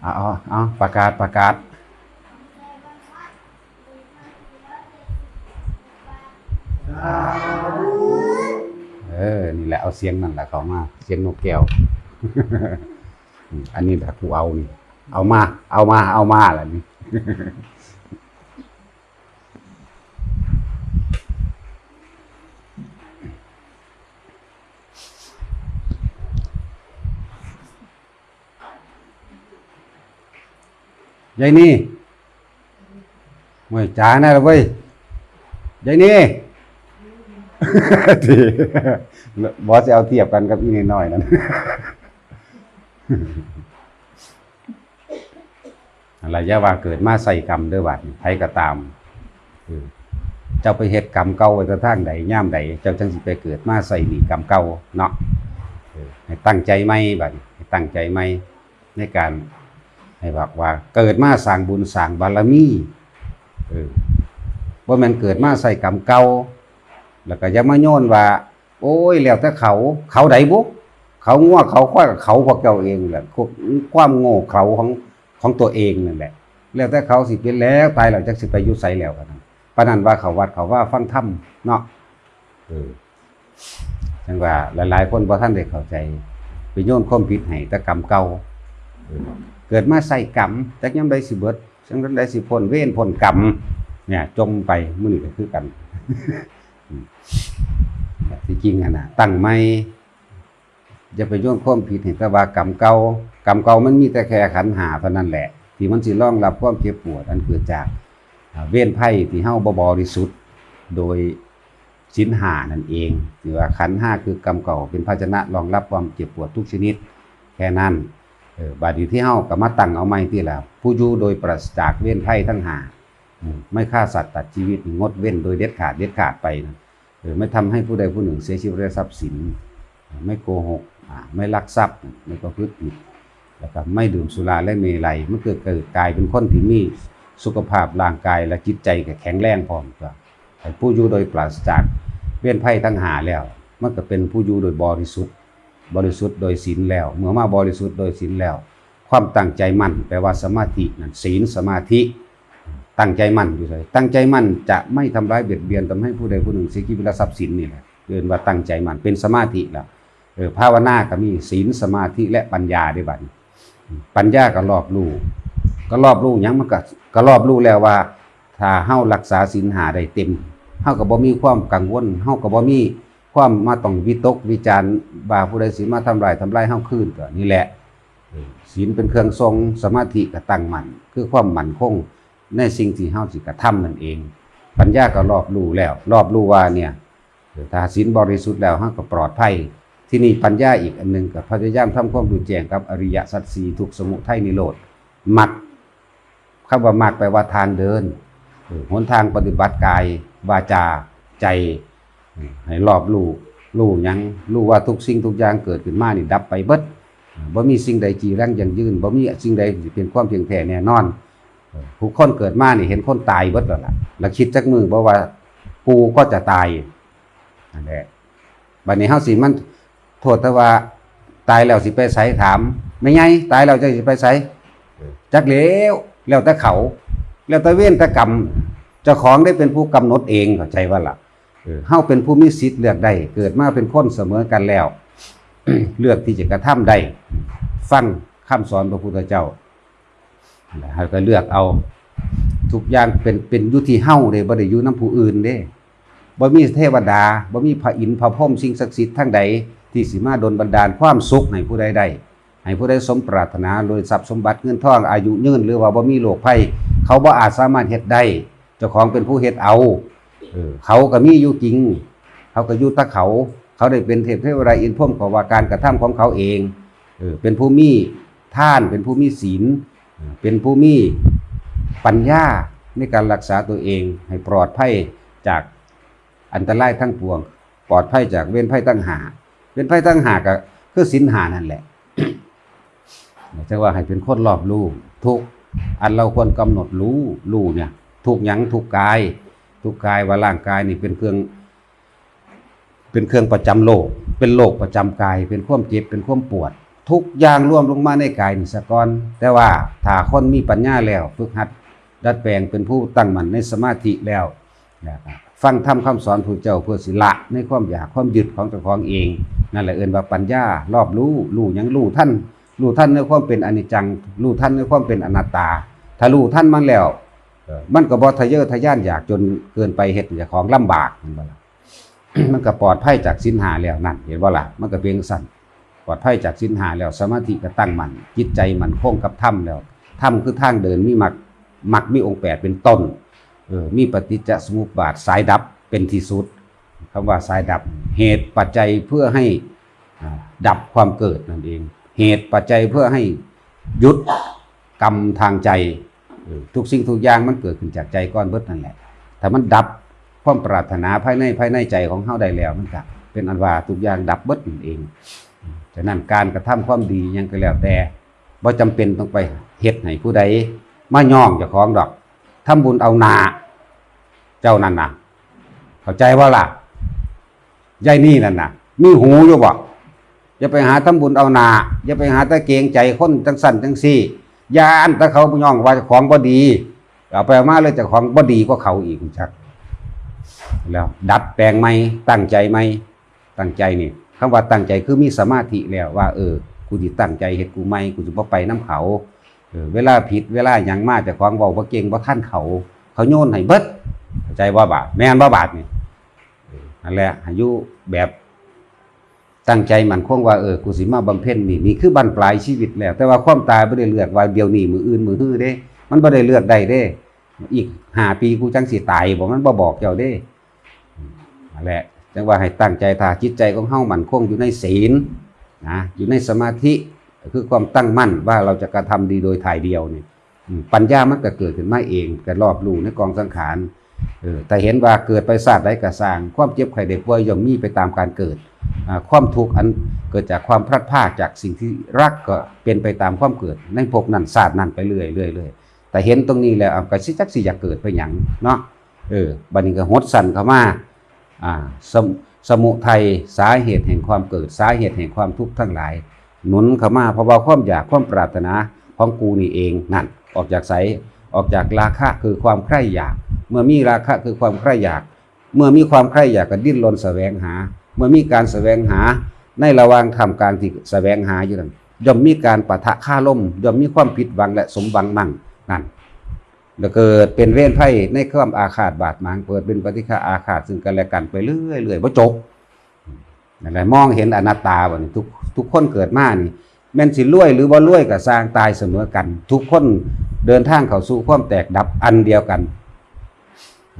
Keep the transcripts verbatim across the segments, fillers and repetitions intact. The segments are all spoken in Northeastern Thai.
เอาเอาเอาประกาศประกาศ เออ นี่แหละ เอาเสียงนั่นแหละเข้ามา เสียงนกแก้ว อันนี้แหละผู้เอานี่ เอามา เอามา เอามาล่ะนี่ ยายนี่ โอ้ย จ๋าแน่ละเว้ย ยายนี่ บ่สิเอาเทียบกันกับอีน้อยๆนั่น อะไร อย่าว่าเกิดมาใส่กรรมเด้อบาดนี้ ไผก็ตาม เออ เจ้าไปเฮ็ดกรรมเก่าไว้แต่ทางใด ยามใด เจ้าจั่งสิไปเกิดมาใส่หนี้กรรมเก่าเนาะ เออ ให้ตั้งใจใหม่บาดนี้ ให้ตั้งใจใหม่ ในการ ให้บอกว่าเกิดมาสร้างบุญสร้างบารมี เออ บ่แม่นเกิดมาใส่กรรมเก่า แล้วก็อย่ามาโยนว่า โอ้ย แล้วแต่เขา เขาใดบุ เขางัวเขาควาย เขาพวกเจ้าเองแหละ ความโง่เขลาของ ของตัวเองนั่นแหละ แล้วแต่เขาสิเป็นแล้ว ตายแล้วจักสิไปอยู่ไสแล้ว ปานนั้น ปานนั้นว่าเข้าวัดเข้าวาฟังธรรมเนาะ เออ จั่งว่าหลายๆคนบ่ทันได้เข้าใจ ไปโยนความผิดให้แต่กรรมเก่า เออ เกิดมาใส่กรรม จักยามใดสิเบิด จักยามใดสิพ้นเวรพ้นกรรม เนี่ย จมไป มื้อนี้ก็คือกัน อืม ที่จริงหั่นน่ะ ตั้งใหม่ อย่าไปโยนความผิดให้แต่ว่ากรรมเก่า กรรมเก่ามันมีแต่แค่ขันธ์ห้าเท่านั้นแหละ ที่มันสิรองรับความเจ็บปวดอันเกิดจาก อ่า เวรภัยที่เฮาบ่บริสุทธิ์โดยศีลห้านั่นเอง ที่ว่าขันธ์ห้าคือกรรมเก่าเป็นภาชนะรองรับความเจ็บปวดทุกชนิด แค่นั้น เออ บาดนี้ที่เฮาก็มาตั้งเอาใหม่ติล่ะ ผู้อยู่โดยปราศจากเวรภัยทั้งห้า อืม ไม่ฆ่าสัตว์ตัดชีวิต งดเว้นโดยเด็ดขาด เด็ดขาดไปนะ เออ ไม่ทำให้ผู้ใดผู้หนึ่งเสียชีวิตและทรัพย์สิน ไม่โกหก อ่า ไม่ลักทรัพย์ ไม่ประพฤติผิด แล้วก็ไม่ดื่มสุราและเมรัย มันก็เกิดกลายเป็นคนที่มีสุขภาพร่างกายและจิตใจก็แข็งแรงพร้อมตัว ไอ้ผู้อยู่โดยปราศจากเวรภัยทั้งห้าแล้ว มันก็เป็นผู้อยู่โดยบริสุทธิ์ บริสุทธิ์โดยศีลแล้ว เมื่อมาบริสุทธิ์โดยศีลแล้ว ความตั้งใจมั่น แปลว่าสมาธินั่น ศีลสมาธิ ตั้งใจมั่นอยู่ไส ตั้งใจมั่นจะไม่ทำร้ายเบียดเบียนทำให้ผู้ใดผู้หนึ่งเสียชีวิตและทรัพย์สินนี่แหละ เรียกว่าตั้งใจมั่น เป็นสมาธิแล้ว เออ ภาวนาก็มีศีล สมาธิ และปัญญาเด้บัดนี้ ปัญญาก็รอบรู้ ก็รอบรู้หยัง มันก็ ก็รอบรู้แล้วว่า ถ้าเฮารักษาศีลห้าได้เต็ม เฮาก็บ่มีความกังวล เฮาก็บ่มีความมาต้องวิตกวิจารณ์ว่าผู้ใดสิมาทำร้าย ทำลายเฮาคืน ก็นี่แหละ เออ ศีลเป็นเครื่องส่ง สมาธิก็ตั้งมั่น คือความมั่นคงในสิ่งที่เฮาสิกระทำนั่นเอง ปัญญาก็รอบรู้แล้ว รอบรู้ว่าเนี่ย เออ ถ้าศีลบริสุทธิ์แล้วเฮาก็ปลอดภัย ที่นี่ปัญญาอีกอันหนึ่งก็พยายามทำความรู้แจ้งกับอริยสัจสี่ ทุกข์ สมุทัย นิโรธ มรรค คำว่ามรรคแปลว่าทางเดิน เออ หนทางปฏิบัติกาย วาจา ใจ เออ ให้รอบรู้ รู้หยัง รู้ว่าทุกสิ่งทุกอย่างเกิดขึ้นมานี่ดับไปเบิด เออ บ่มีสิ่งใดจีรังยั่งยืน บ่มีสิ่งใดที่เป็นความเที่ยงแท้แน่นอน เออ ผู้คนเกิดมานี่เห็นคนตายเบิดแล้วล่ะ แล้วคิดจักมื้อบ่ว่ากูก็จะตาย นั่นแหละ บัดนี้เฮาสิมันโทษแต่ว่าตายแล้วสิไปไส ถาม แม่ใหญ่ ตายแล้วเจ้าสิไปไส เออ จักแล้ว แล้วแต่เขา แล้วแต่เวรแต่กรรม เจ้าของได้เป็นผู้กำหนดเอง เข้าใจบ่ล่ะ เออ เฮาเป็นผู้มีสิทธิ์เลือกได้ เกิดมาเป็นคนเสมอกันแล้ว เลือกที่จะกระทำได้ ฟังคำสอนพระพุทธเจ้า แล้วเฮาก็เลือกเอา ทุกอย่างเป็น เป็นอยู่ที่เฮาเด้ บ่ได้อยู่นำผู้อื่นเด้ บ่มีเทวดา บ่มีพระอินทร์พระพรหมสิ่งศักดิ์สิทธิ์ทางใด ที่สิมาดลบันดาลความสุขให้ผู้ใดได้ ให้ผู้ใดสมปรารถนา โดยทรัพย์สมบัติเงินทอง อายุยืน หรือว่าบ่มีโรคภัย เขาบ่อาจสามารถเฮ็ดได้ เจ้าของเป็นผู้เฮ็ดเอา เออ เขาก็มีอยู่จริง เขาก็อยู่แต่เขา เขาได้เป็นเทพเทวดาอินทร์พรหม เพราะว่าการกระทำของเขาเอง เออ เป็นผู้มีทาน เป็นผู้มีศีล เออ เป็นผู้มีปัญญาในการรักษาตัวเองให้ปลอดภัยจากอันตรายทั้งปวง ปลอดภัยจากเวรภัยทั้งห้า เวรภัยทั้งห้าก็คือศีลห้านั่นแหละ จั่งว่าให้เป็นคนรอบรู้ทุกข์ อันเราควรกำหนดรู้ รู้เนี่ย ทุกข์หยัง ทุกข์กาย ทุกข์กายว่าร่างกายนี่เป็นเครื่อง เป็นเครื่องประจำโรค เป็นโรคประจำกาย เป็นความเจ็บ เป็นความปวด ทุกอย่างรวมลงมาในกายนี่ซะก่อน แต่ว่าถ้าคนมีปัญญาแล้ว ฝึกหัดดัดแปลงเป็นผู้ตั้งมั่นในสมาธิแล้ว แล้วก็ฟังธรรมคำสอนพระเจ้าเพื่อสิละในความอยากความยึดของเจ้าของเอง นั่นแหละเอิ้นว่าปัญญารอบรู้ รู้หยังรู้ทัน รู้ทันในความเป็นอนิจจัง รู้ทันในความเป็นอนัตตา ถ้ารู้ทันมันแล้ว เออ มันก็บ่ทะเยอทะยานอยากจนเกินไปเฮ็ดให้เจ้าของลำบาก แม่นบ่ล่ะ มันก็ปลอดภัยจากศีลห้าแล้วนั่น เห็นบ่ล่ะ มันก็เป็นจั่งซั้น ปลอดภัยจากศีลห้าแล้ว สมาธิก็ตั้งมั่น จิตใจมั่นคงกับธรรมแล้ว ธรรมคือทางเดิน มีมรรค มรรคมีองค์แปดเป็นต้น เออ มีปฏิจจสมุปบาทสายดับเป็นที่สุด คำว่าสายดับ เหตุปัจจัยเพื่อให้ อ่า ดับความเกิดนั่นเอง เหตุปัจจัยเพื่อให้หยุดกรรมทางใจ เออ ทุกสิ่งทุกอย่างมันเกิดขึ้นจากใจก่อนเบิดนั่นแหละ ถ้ามันดับความปรารถนาภายใน ภายในใจของเฮาได้แล้ว มันก็เป็นอันว่าทุกอย่างดับเบิดนั่นเอง ฉะนั้นการกระทำความดีหยังก็แล้วแต่ บ่จำเป็นต้องไปเฮ็ดให้ผู้ใดมาย้องเจ้าของดอก ทำบุญเอาหน้า เจ้านั่นน่ะ เข้าใจบ่ล่ะ ยายนี่นั่นน่ะ มีหูอยู่บ่ อย่าไปหาทำบุญเอาหน้า อย่าไปหาแต่เกรงใจคนจั่งซั้นจั่งซี้ ย้านแต่เขาย้องว่าเจ้าของบ่ดี เอาไปเอามาแล้วเจ้าของบ่ดีกว่าเขาอีก จัก แล้วดัดแปลงใหม่ ตั้งใจใหม่ ตั้งใจนี่ คำว่าตั้งใจคือมีสมาธิแล้วว่า เออ กูสิตั้งใจเฮ็ดกูใหม่ กูสิบ่ไปนำเขา เออ เวลาผิด เวลาหยังมา เจ้าของเว้าบ่เก่ง บ่ทันเขา เขาโยนให้เบิด เข้าใจบ่บาด แม่นบ่บาดนี่ เออ นั่นแหละ ให้อยู่แบบตั้งใจมั่นคงว่า เออ กูสิมาบำเพ็ญนี่ นี่คือบั้นปลายชีวิตแล้ว แต่ว่าความตายบ่ได้เลือกว่าเดี๋ยวนี้ มื้ออื่น มื้อฮือเด้ มันบ่ได้เลือกได้เด้ อีกห้าปีกูจั่งสิตายบ่ มันบ่บอกเจ้าเด้ นั่นแหละ จั่งว่าให้ตั้งใจ ถ้าจิตใจของเฮามั่นคงอยู่ในศีลนะ อยู่ในสมาธิ ก็คือความตั้งมั่นว่าเราจะกระทำดีโดยถ่ายเดียวนี่ อืม ปัญญามันก็เกิดขึ้นมาเอง ก็รอบรู้ในกองสังขาร เออ ถ้าเห็นว่าเกิดไปชาติใดก็ซ่าง ความเจ็บไข้ได้ป่วยย่อมมีไปตามการเกิด อ่า ความทุกข์อันเกิดจากความพลัดพรากจากสิ่งที่รักก็เป็นไปตามความเกิด ในภพนั้นชาตินั้นไปเรื่อยๆ เรื่อยๆ แต่เห็นตรงนี้แล้ว อ่ะ ก็สิจักสิอยากเกิดไปหยังเนาะ เออ บัดนี้ก็หดสั้นเข้ามา อ่า สม- สมุทัย สาเหตุแห่งความเกิด สาเหตุแห่งความทุกข์ทั้งหลาย หนุนเข้ามา เพราะว่าความอยากความปรารถนาของกูนี่เองนั่น ออกจากไส ออกจากราคะคือความใคร่อยาก เมื่อมีราคะคือความใคร่อยาก เมื่อมีความใคร่อยากก็ดิ้นรนแสวงหา เมื่อมีการแสวงหา ในระหว่างท่ามกลางที่แสวงหาอยู่นั้น ย่อมมีการปะทะคารม ย่อมมีความผิดหวังและสมหวังมั่งนั่น แล้วเกิดเป็นเวรภัยในความอาฆาตบาดหมาง เกิดเป็นปฏิฆะอาฆาตซึ่งกันและกันไปเรื่อยๆ บ่จบ นั่นแหละ มองเห็นอนัตตาบัดนี้ ทุก- ทุกคนเกิดมานี่ แม่นสิรวยหรือบ่รวยก็ซ่าง ตายเสมอกัน ทุกคนเดินทางเข้าสู่ความแตกดับอันเดียวกัน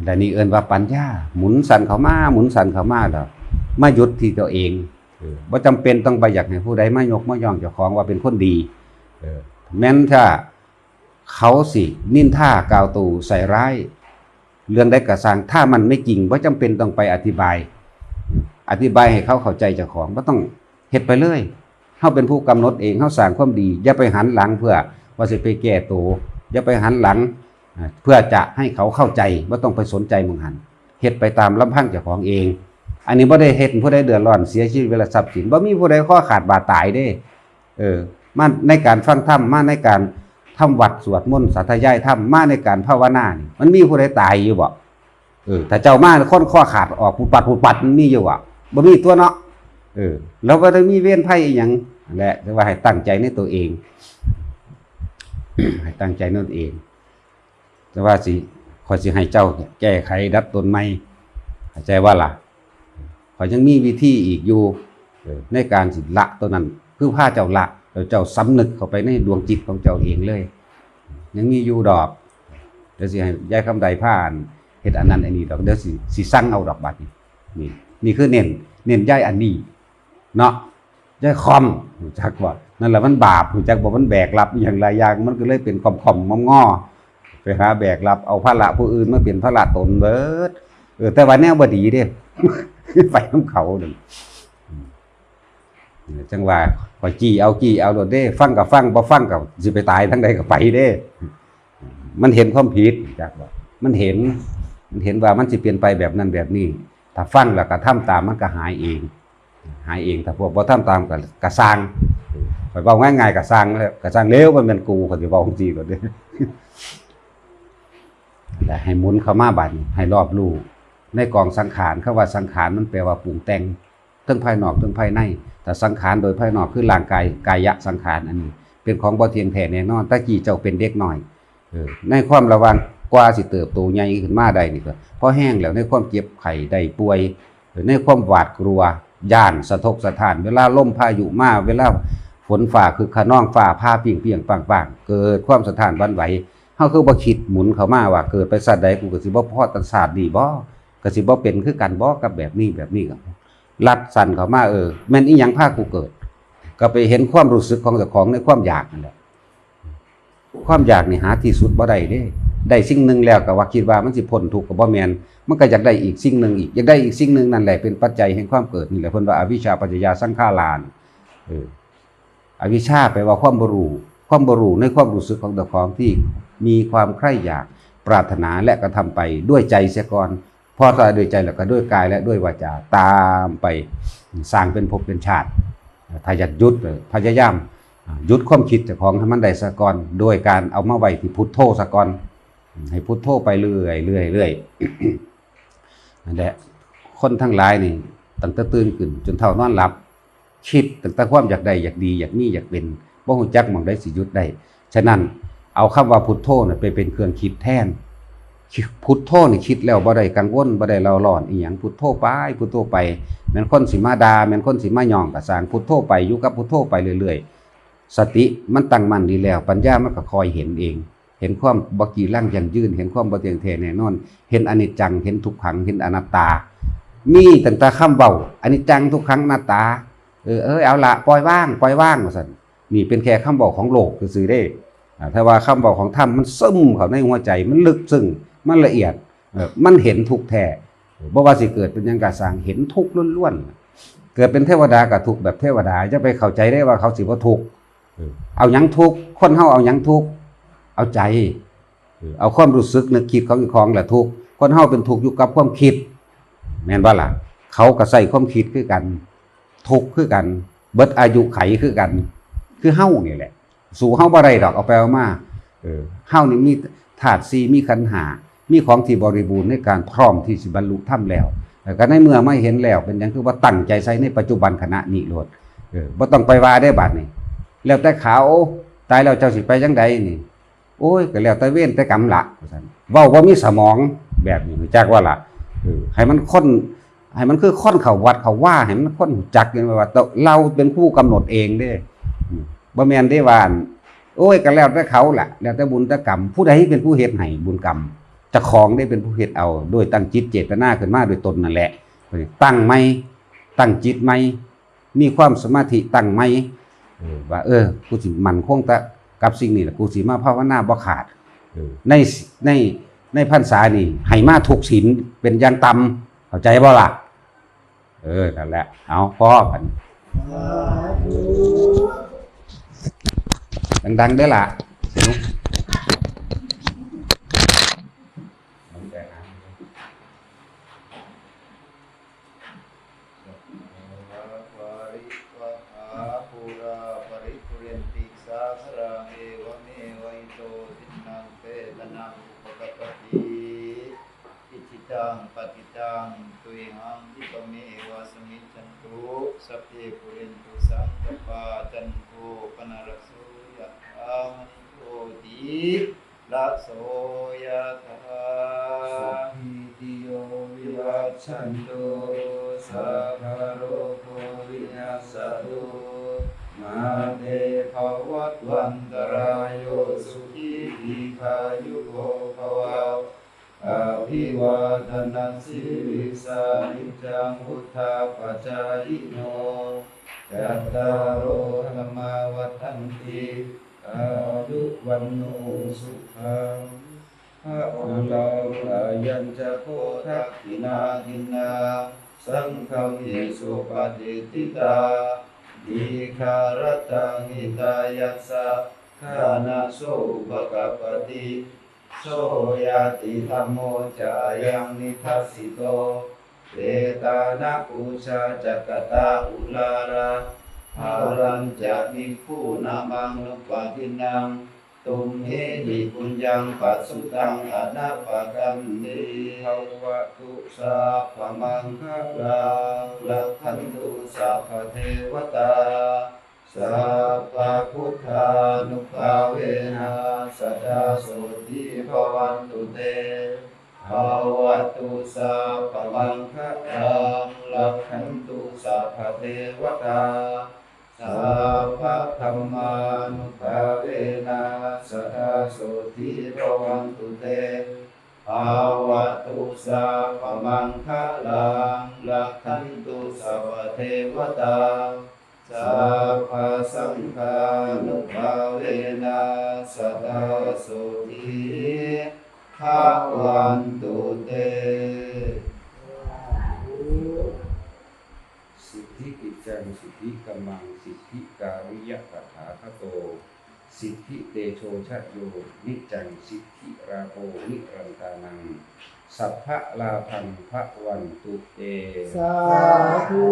และนี่เอิ้นว่าปัญญา หมุนสั้นเข้ามา หมุนสั้นเข้ามาแล้ว มาหยุดที่ตัวเอง เออ บ่จำเป็นต้องไปอยากให้ผู้ใดมายกมาย้องเจ้าของว่าเป็นคนดี เออ แม้นถ้าเขาสินินทากล่าวตู่ใส่ร้าย เรื่องใดก็ซ่าง ถ้ามันไม่จริง บ่จำเป็นต้องไปอธิบาย อธิบายให้เขาเข้าใจเจ้าของ บ่ต้องเฮ็ดไปเลย เฮาเป็นผู้กำหนดเอง เฮาสร้างความดี อย่าไปหันหลังเพื่อว่าสิไปแก้ตัว อย่าไปหันหลัง อ่า เพื่อจะให้เขาเข้าใจ บ่ต้องไปสนใจหม่องหั้น เฮ็ดไปตามลำพังเจ้าของเอง อันนี้บ่ได้เฮ็ดผู้ใดเดือดร้อน เสียชีวิตเวลาทรัพย์สิน บ่มีผู้ใดคอขาดบาดตายเด้ เออ มาในการฟังธรรม มาในการทำวัตรสวดมนต์ สาธยายธรรม มาในการภาวนานี่ มันมีผู้ใดตายอยู่บ่ เออ ถ้าเจ้ามาคนคอขาดออกปุดปัดปุดปัด มันมีอยู่บ่ บ่มีตัวเนาะ เออ แล้วบ่ได้มีเวรภัยอีหยัง นั่นแหละ แต่ว่าให้ตั้งใจในตัวเอง ให้ตั้งใจในตัวเอง แต่ว่าสิ ข้อยสิให้เจ้าแก้ไขดัดตนใหม่ เข้าใจบ่ล่ะ ข้อยยังมีวิธีอีกอยู่ เออ ในการสิละตัวนั้น คือพาเจ้าละ แล้วเจ้าสำนึกเข้าไปในดวงจิตของเจ้าเองเลย ยังมีอยู่ดอก เดี๋ยวสิให้ยายคำใดพาอันเฮ็ดอันนั้นอันนี้ดอก เดี๋ยวสิ สิสั่งเอาดอกบัดนี้ นี่ นี่คือเน้น เน้นยายอันนี้ เนาะ ยายคอม รู้จักบ่ นั่นแหละมันบาป รู้จักบ่ มันแบกรับอหย่างหลายอย่าง มันก็เลยเป็นคอมๆ งอๆ ไปหาแบกรับเอาภาระผู้อื่นมาเป็นภาระตนเบิด เออ แต่ว่าแนวบ่ดีเด้ ไปนำเขานั่น อืม จั่งว่า ข้อยจี้เอา จี้เอาโลดเด้ ฟังก็ฟัง บ่ฟังก็สิไปตายทางใดก็ไปเด้ มันเห็นความผิด รู้จักบ่ มันเห็น มันเห็นว่ามันสิเปลี่ยนไปแบบนั้นแบบนี้ ถ้าฟังแล้วก็ทำตาม มันก็หายเอง หายเอง ถ้าพวกบ่ทำตามก็ ก็ซ่าง ข้อยเว้าง่ายๆ ก็ซ่างแล้ว ก็ซ่างแล้ว มันแม่นกู ข้อยสิเว้าจั่งซี้โลดเด้ และให้หมุนเข้ามาบัดนี้ ให้รอบรู้ในกองสังขาร คำว่าสังขารมันแปลว่าปรุงแต่ง ทั้งภายนอกทั้งภายใน แต่สังขารโดยภายนอกคือร่างกาย กายะสังขาร อันนี้เป็นของบ่เที่ยงแท้แน่นอน แต่กี้เจ้าเป็นเด็กน้อย เออ ในความระวัง กว่าสิเติบโตใหญ่ขึ้นมาได้นี่ก็ พอแฮงแล้วในความเจ็บไข้ได้ป่วย เออ ในความหวาดกลัว ย้านสะทกสะท้าน เวลาลมพายุมา เวลาฝนฟ้าคึกคะนอง ฟ้าผ่าเปรี้ยงๆ ปังๆ เกิดความสะท้านหวั่นไหว เฮาคือบ่คิดหมุนเข้ามาว่า เกิดไปชาติใดกูก็สิบ่พ้อแต่ชาตินี้บ่ ก็สิบ่เป็นคือกันบ่กับแบบนี้ แบบนี้ก็ลัดสั้นเข้ามา เออ แม่นอีหยังพากูเกิด ก็ไปเห็นความรู้สึกของเจ้าของในความอยากนั่นแหละ ความอยากนี่หาที่สุดบ่ได้เด้ ได้สิ่งหนึ่งแล้วก็ว่าคิดว่ามันสิพ้นทุกข์ก็บ่แม่น มันก็อยากได้อีกสิ่งหนึ่งอีก อยากได้อีกสิ่งหนึ่ง นั่นแหละเป็นปัจจัยแห่งความเกิด นี่แหละเพิ่นว่าอวิชชาปัจจยาสังขารา เออ อวิชชาแปลว่าความบ่รู้ ความบ่รู้ในความรู้สึกของเจ้าของที่มีความใคร่อยาก ปรารถนาและกระทำไปด้วยใจเสียก่อน พอถ้าด้วยใจแล้วก็ด้วยกายและด้วยวาจาตามไป สร้างเป็นภพเป็นชาติ ถ้าอยากหยุด เออ พยายาม อ่า หยุดความคิดเจ้าของให้มันได้ซะก่อน โดยการเอามาไว้ที่พุทโธซะก่อน ให้พุทโธไปเรื่อยๆ เรื่อยๆ นั่นแหละ คนทั้งหลายนี่ ตั้งแต่ตื่นขึ้นจนเท่านอนหลับ คิดตั้งแต่ความอยากได้ อยากดี อยากมี อยากเป็น บ่ฮู้จักหม่องใดสิหยุดได้ ฉะนั้นเอาคำว่าพุทโธน่ะไปเป็นเครื่องคิดแทน พุทโธนี่คิดแล้วบ่ได้กังวล บ่ได้เร่าร้อนอีหยัง พุทโธไป พุทโธไป แม่นคนสิมาด่า แม่นคนสิมาย้องก็ซ่าง พุทโธไป อยู่กับพุทโธไปเรื่อยๆ สติมันตั้งมั่นดีแล้ว ปัญญามันก็คอยเห็นเอง เห็นความบ่จีรังยั่งยืน เห็นความบ่เที่ยงแท้แน่นอน เห็นอนิจจัง เห็นทุกขัง เห็นอนัตตา มีตั้งแต่คำเว้า อนิจจัง ทุกขัง อนัตตา เออ เอ้ย เอาละ ปล่อยวาง ปล่อยวาง ว่าซั่น นี่เป็นแค่คำเว้าของโลกซื่อๆ เด้ อ่า ถ้าว่าคำเว้าของธรรมมันซึมเข้าในหัวใจ มันลึกซึ้ง มันละเอียด เออ มันเห็นทุกข์แท้ เออ บ่ว่าสิเกิดเป็นหยังก็ซ่าง เห็นทุกข์ล้วนๆ เกิดเป็นเทวดาก็ทุกข์แบบเทวดา อย่าไปเข้าใจได้ว่าเขาสิบ่ทุกข์ เออ เอาหยังทุกข์ คนเฮาเอาหยังทุกข์ เอาใจ เออ เอาความรู้สึกนึกคิดของเจ้าของแหละทุกข์ คนเฮาเป็นทุกข์อยู่กับความคิด แม่นบ่ล่ะ เขาก็ใช้ความคิดคือกัน ทุกข์คือกัน เบิดอายุไขคือกัน คือเฮานี่แหละ สู้เฮาบ่ได้ดอก เอาไปเอามา เออ เฮานี่มีธาตุสี่ มีขันธ์ห้า มีของที่บริบูรณ์ในการพร้อมที่สิบรรลุธรรมแล้ว แล้วก็ในเมื่อมาเห็นแล้ว เป็นหยังคือว่าตั้งใจใส่ในปัจจุบันขณะนี้โลด เออ บ่ต้องไปว่าได้บัดนี้ แล้วแต่เขา ตายแล้วเจ้าสิไปจั่งใดนี่ โอ้ย ก็แล้วแต่เวรแต่กรรมละ ว่าซั่น เว้าบ่มีสมอง แบบนี้รู้จักว่าล่ะ เออ ให้มันคน ให้มันคือคนเข้าวัดเข้าวา ให้มันคนรู้จักกันว่า เราเป็นผู้กำหนดเองเด้ อืม บ่แม่นเด้ว่า โอ้ย ก็แล้วแต่เขาล่ะ แล้วแต่บุญแต่กรรม ผู้ใดเป็นผู้เฮ็ดให้บุญกรรม เจ้าของเด้เป็นผู้เฮ็ดเอา โดยตั้งจิตเจตนาขึ้นมาโดยตนนั่นแหละ ตั้งใหม่ ตั้งจิตใหม่ มีความสมาธิตั้งใหม่ เออ ว่า เออ กูสิมั่นคงแต่กับสิ่งนี้แหละ กูสิมาภาวนาบ่ขาด เออ ใน ใน ในพรรษานี่ ให้มาทุกศีลเป็นอย่างต่ำ เข้าใจบ่ล่ะ เออ นั่นแหละ เอา พอบัดนี้ ดังๆ เด้อล่ะ สัพเพวะวาริวะหาปูราปริปุเรนติสาคารัง เอวะเมวะอิโตทินนังเปตานังอุปกัปปติ อิจิตังปัจิตังตุยหังคิปะเมวะสมิจฉันตุสัพเพปุเรนตุสังกปปาจันโทปนรสโสยะถามณิโชติ ระโสยะถา สัพพีติโยวิวัชชันตุ สัพพะโรโควินัสสะตุ มาเตภะวัตวันตะราโย สุขีทีฆายุโกภะวะ อะภิวาทะนะสีลิสสะ นิจจังวุฑฒาปะจายิโน จัตตาโรธัมมาวัฑฒันติ อายุวัณโณสุขัง พะลัง อายัญจะโคทักขิณาทินนา สังฆะเมสุปะติฏฐิตา ดีฆารัตตังหิตายัสสะ ฐานะโสอุปกัปปติ โสญาติธัมโมจะอะยังนิทัสสิโต Petāna pūjā ca katā uḷārā, balañca bhikkhūnamanuppadinnaṃ, tumhehi puññaṃ pasutaṃ anappakanti. Bhavatu sabbamaṅgalaṃ, rakkhantu sabbadevatā, sabbabuddhānubhāvena sadā sotthī bhavantu te. Bhavatu sabbamaṅgalaṃ, rakkhantu sabbadevatā, sabbadhammānubhāvena sadā sotthī bhavantu te. Bhavatu sabbamaṅgalaṃ, rakkhantu sabbadevatā, sabbasaṅghānubhāvena sadā sotthī bhavantu te. สิทธิกิจจัง สิทธิกัมมัง สิทธิการิยะตถาคโต สิทธิเตโชชโย นิจจัง สิทธิราโภ นิรันตานัง สัพพะลาภัง ภะวันตุเต สาธุ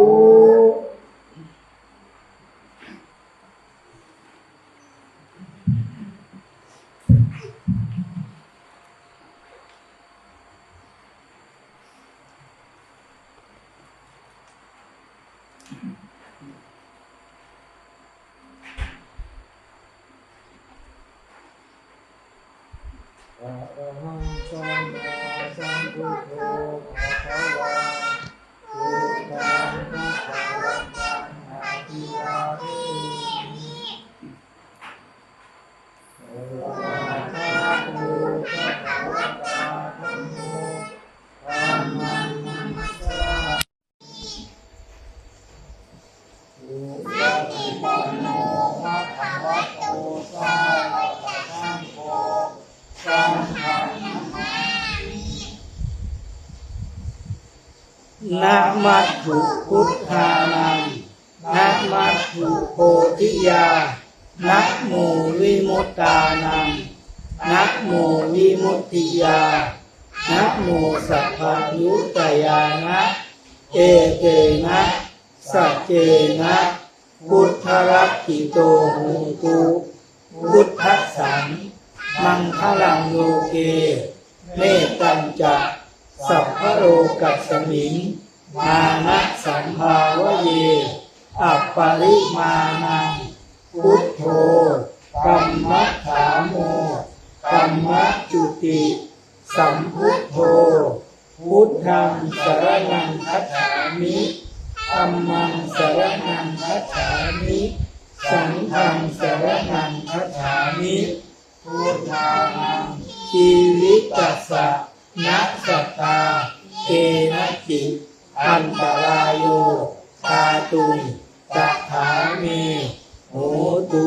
Arahaṃ sammāsambuddho bhagavā, buddhaṃ bhagavantaṃ abhivādemi. Svākkhāto bhagavatā dhammo, dhammaṃ namassāmi. Supaṭipanno bhagavato sāvakasaṅgho, saṅghaṃ namāmi. Namatthu buddhānaṃ, namatthu bodhiyā, namo vimuttānaṃ, namo vimuttiyā, namo sabbaññutañāṇa, etena saccena buddhalakkhiतो hotu, buddhassaṃ maṅgalaṃ loke, mettañca sabbalokasmiṃ, mānasambhāvaye aparimāṇaṃ. Buddho dhammadhāmo dhammajjoti sambuddho, buddhaṃ saraṇaṃ gacchāmi, dhammaṃ saraṇaṃ gacchāmi, saṅghaṃ saraṇaṃ gacchāmi. Buddhānaṃ jīvitassa nassattā kenaci antarāyo kātuṃ sadā me hotu.